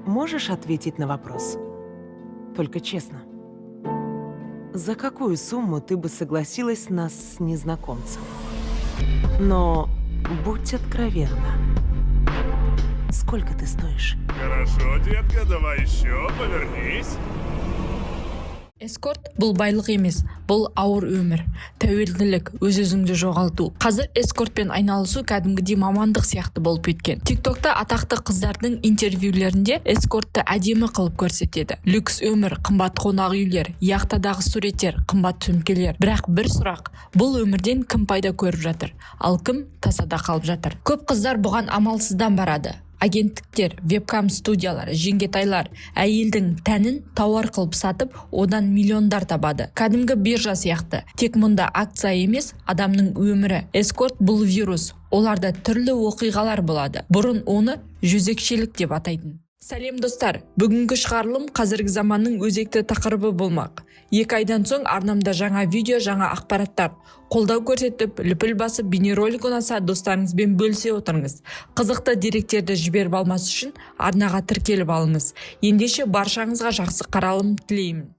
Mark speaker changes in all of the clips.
Speaker 1: Можешь ответить на вопрос? Только честно. За какую сумму ты бы согласилась нас с незнакомцем? Но будь откровенна. Сколько ты стоишь?
Speaker 2: Хорошо, детка, давай еще, повернись.
Speaker 3: Эскорт – бұл байлық емес, бұл ауыр өмір, тәуелділік, өз-өзіңді жоғалту. Қазір эскортпен айналысу кәдімгідей мамандық сияқты болып кеткен. Тиктокта атақты қыздардың интервьюлерінде эскортты әдемі қылып көрсетеді. Люкс өмір, қымбат қонақ үйлер, яхтадағы суреттер, қымбат сөмкелер. Бірақ бір сұрақ: бұл өмірден кім пайда көріп жатыр, ал кім тасада қалып жатыр? Көп қыздар бұған амалсыздан барады. Агенттіктер, вебкам студиялар, жеңгетайлар әйелдің тәнін тауар қылып сатып, одан миллиондар табады. Кәдімгі биржа сияқты, тек мұнда акция емес, адамның өмірі. Эскорт – бұл вирус. Оларда түрлі оқиғалар болады. Бұрын оны жезөкшелік деп атайтын. Сәлем, достар! Бүгінгі шығарылым қазіргі заманның өзекті тақырыбы болмақ. 2 айдан соң арнамда жаңа видео, жаңа ақпараттар. Қолдау көрсетіп, лүпіл басып, бейнеролик ұнаса, достарыңызбен бөлісе отырыңыз. Қызықты деректерді жіберіп алмас үшін арнаға тіркеліп алыңыз. Ендеше, баршаңызға жақсы қаралым тілеймін.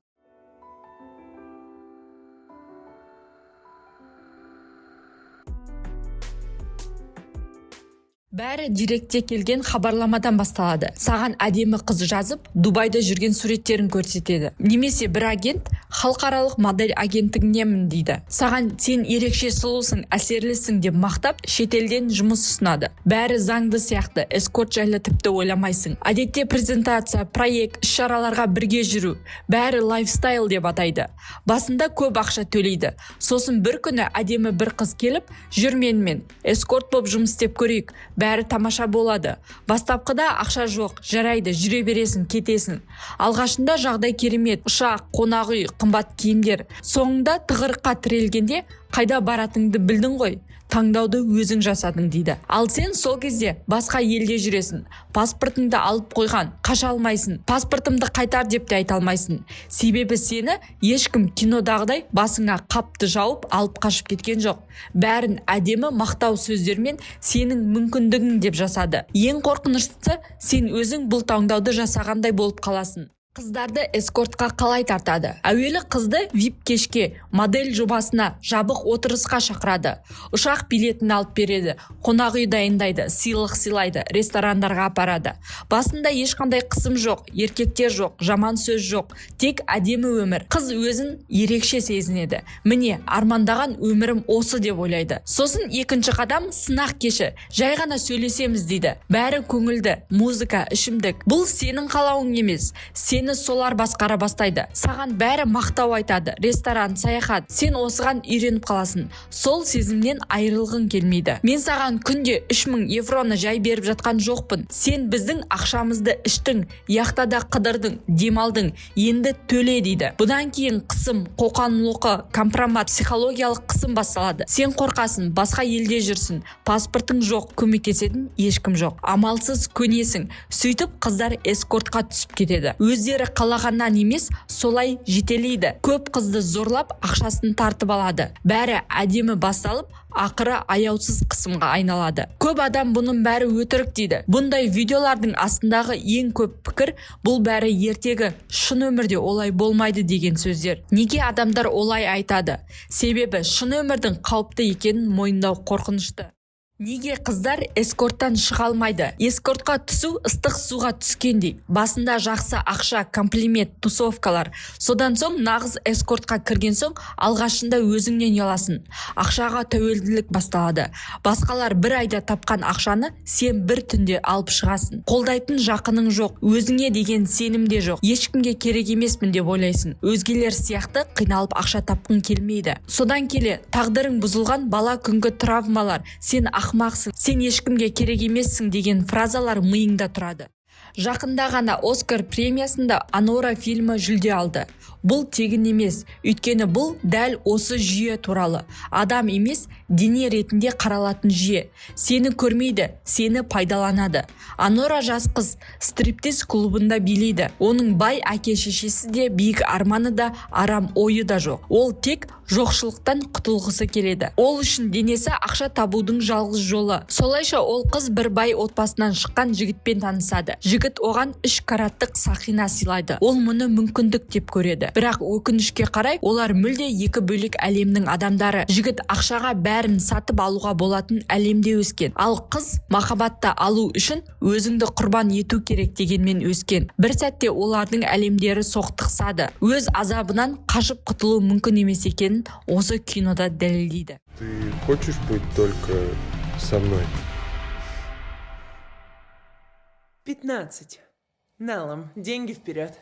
Speaker 3: Бәрі директте келген хабарламадан басталады. Саған әдемі қыз жазып, Дубайда жүрген суреттерін көрсетеді. Немесе бір агент «халықаралық модель агенттігінемін» дейді. Саған «сен ерекше сұлусың, әсерлісің» деп мақтап, шетелден жұмыс ұсынады. Бәрі заңды сияқты, эскорт жайлы тіпті ойламайсың. Әдетте презентация, проект, іс-шараларға бірге жүру, бәрі лайфстайл деп атайды. Басында көп ақша төлейді. Сосын бір күні әдемі бір қыз келіп, «жүр менімен, эскорт болып жұмыс істеп көрейік, бәрі тамаша болады». Бастапқыда ақша жоқ, жарайды, жүре бересің, кетесің. Алғашында жағдай керемет: ұшақ, қонақ үй, қымбат киімдер. Соңында тығырыққа тірелгенде «қайда баратыныңды білдің ғой, таңдауды өзің жасадың» дейді. Ал сен сол кезде басқа елде жүресің, паспортыңды алып қойған, қаша алмайсың, «паспортымды қайтар» деп те айта алмайсың. Себебі сені ешкім кинодағыдай басыңа қапты жауып алып қашып кеткен жоқ. Бәрін әдемі мақтау сөздермен «сенің мүмкіндігің» деп жасады. Ең қорқыныштысы, сен өзің бұл таңдауды жасағандай болып қаласың. Қыздарды эскортқа қалай тартады? Әуелі қызды вип кешке, модель жобасына, жабық отырысқа шақырады. Ұшақ билетін алып береді, қонақ үй дайындайды, сыйлық сыйлайды, ресторандарға апарады. Басында ешқандай қысым жоқ, еркектер жоқ, жаман сөз жоқ, тек әдемі өмір. Қыз өзін ерекше сезінеді. Міне, армандаған өмірім осы деп ойлайды. Сосын екінші қадам – сынақ кеші. «Жай ғана сөйлесеміз» дейді. Бәрі көңілді, музыка, ішімдік. Бұл сенің қалауың емес, сені солар басқара бастайды. Саған бәрі мақтау айтады: ресторан, саяхат. Сен осыған үйреніп қаласың, сол сезімнен айырылғың келмейді. «Мен саған күнде 3000 евроны жай беріп жатқан жоқпын. Сен біздің ақшамызды іштің, яхтада қыдырдың, демалдың, енді төле» дейді. Бұдан кейін қысым, қоқан-лоқы, компромат, психологиялық қысым басталады. Сен қорқасың, басқа елде жүрсің, паспортың жоқ, көмектесетін ешкім жоқ. Амалсыз көнесің. Сөйтіп қыздар эскортқа түсіп кетеді. Өздері қалағаннан емес, солай жетелейді. Көп қызды зорлап, ақшасын тартып алады. Бәрі әдемі басталып, ақыры аяусыз қысымға айналады. Көп адам «бұның бәрі өтірік» дейді. Бұндай видеолардың астындағы ең көп пікір: «бұл бәрі ертегі, шын өмірде олай болмайды» деген сөздер. Неге адамдар олай айтады? Себебі шын өмірдің қауіпті екенін мойындау қорқынышты. Неге қыздар эскорттан шыға алмайды? Эскортқа түсу – ыстық суға түскендей. Басында жақсы ақша, комплимент, тусовкалар. Содан соң, нағыз эскортқа кірген соң, алғашында өзіңнен ұяласың. Ақшаға тәуелділік басталады. Басқалар бір айда тапқан ақшаны сен бір түнде алып шығасың. Қолдайтын жақының жоқ, өзіңе деген сенім де жоқ. Ешкімге керек емеспін деп ойлайсың. Өзгелер сияқты қиналып ақша тапқың келмейді. Содан келе тағдырың бұзылған, бала күнгі травмалар, «сен ақымақсың, сен ешкімге керек емессің» деген фразалар миыңда тұрады. Жақында ғана Оскар премиясында «Анора» фильмі жүлде алды. Бұл тегін емес, өйткені бұл дәл осы жүйе туралы. Адам емес, дене ретінде қаралатын жүйе. Сені көрмейді, сені пайдаланады. Анора – жас қыз, стриптиз клубында билейді. Оның бай әке шешесі де, биік арманы да, арам ойы да жоқ. Ол тек жоқшылықтан құтылғысы келеді. Ол үшін денесі – ақша табудың жалғыз жолы. Солайша ол қыз бір бай отбасынан шыққан жігітпен танысады. Жігіт оған 3 караттық сақина сыйлайды. Ол мұны мүмкіндік деп көреді, бірақ, өкінішке қарай, олар мүлде екі бөлек әлемнің адамдары. Жігіт ақшаға бәрін сатып алуға болатын әлемде өскен, ал қыз махаббатты алу үшін өзіңді құрбан ету керек дегенмен өскен. Бір сәтте олардың әлемдері соқтықсады. Өз азабынан қашып құтылу мүмкін емес екенін осы кинода дәлелдейді.
Speaker 4: Ты хочешь быть только со мной?
Speaker 1: 15. Налом, деньги вперед.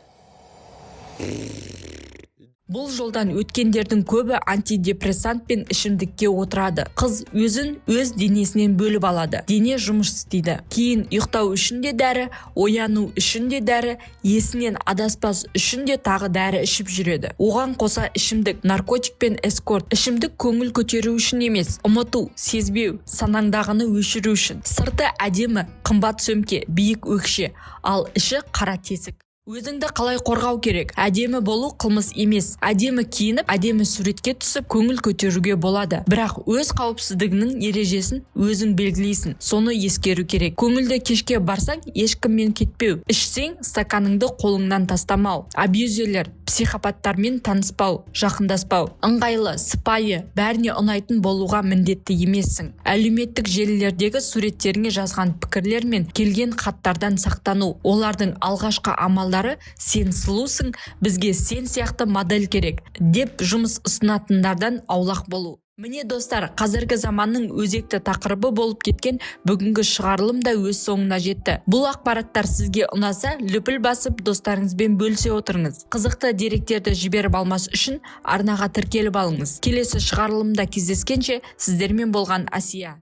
Speaker 3: Бұл жолдан өткендердің көбі антидепрессант пен ішімдікке отырады. Қыз өзін өз денесінен бөліп алады. Дене жұмыс істейді. Кейін ұйықтау үшін де дәрі, ояну үшін де дәрі, есінен адаспас үшін де тағы дәрі ішіп жүреді. Оған қоса ішімдік, наркотик пен эскорт. Ішімдік көңіл көтеру үшін емес, ұмыту, сезбеу, санаңдағыны өшіру үшін. Сырты әдемі, қымбат сөмке, биік өкше, ал іші қара тесік. Өзіңді қалай қорғау керек? Әдемі болу қылмыс емес. Әдемі киініп, әдемі суретке түсіп, көңіл көтеруге болады, бірақ өз қауіпсіздігіңнің ережесін өзің белгілейсің, соны ескеру керек. Көңілді кешке барсаң, ешкіммен кетпеу, ішсең, стаканыңды қолыңнан тастамау, абьюзерлер, психопаттармен таныспау, жақындаспау. Ыңғайлы, сыпайы, бәріне ұнайтын болуға міндетті емессің. Әлеуметтік желілердегі суреттеріңе жазған пікірлер мен келген хаттардан сақтану. Олардың алғашқы амалдары «Сен сұлусың, бізге сен сияқты модель керек» деп жұмыс ұсынатындардан аулақ болу. Міне, достар, қазіргі заманның өзекті тақырыбы болып кеткен бүгінгі шығарылым да өз соңына жетті. Бұл ақпараттар сізге ұнаса, лүпіл басып, достарыңызбен бөлісе отырыңыз. Қызықты деректерді жіберіп алмас үшін арнаға тіркеліп алыңыз. Келесі шығарылымда кездескенше, сіздермен болған Асия.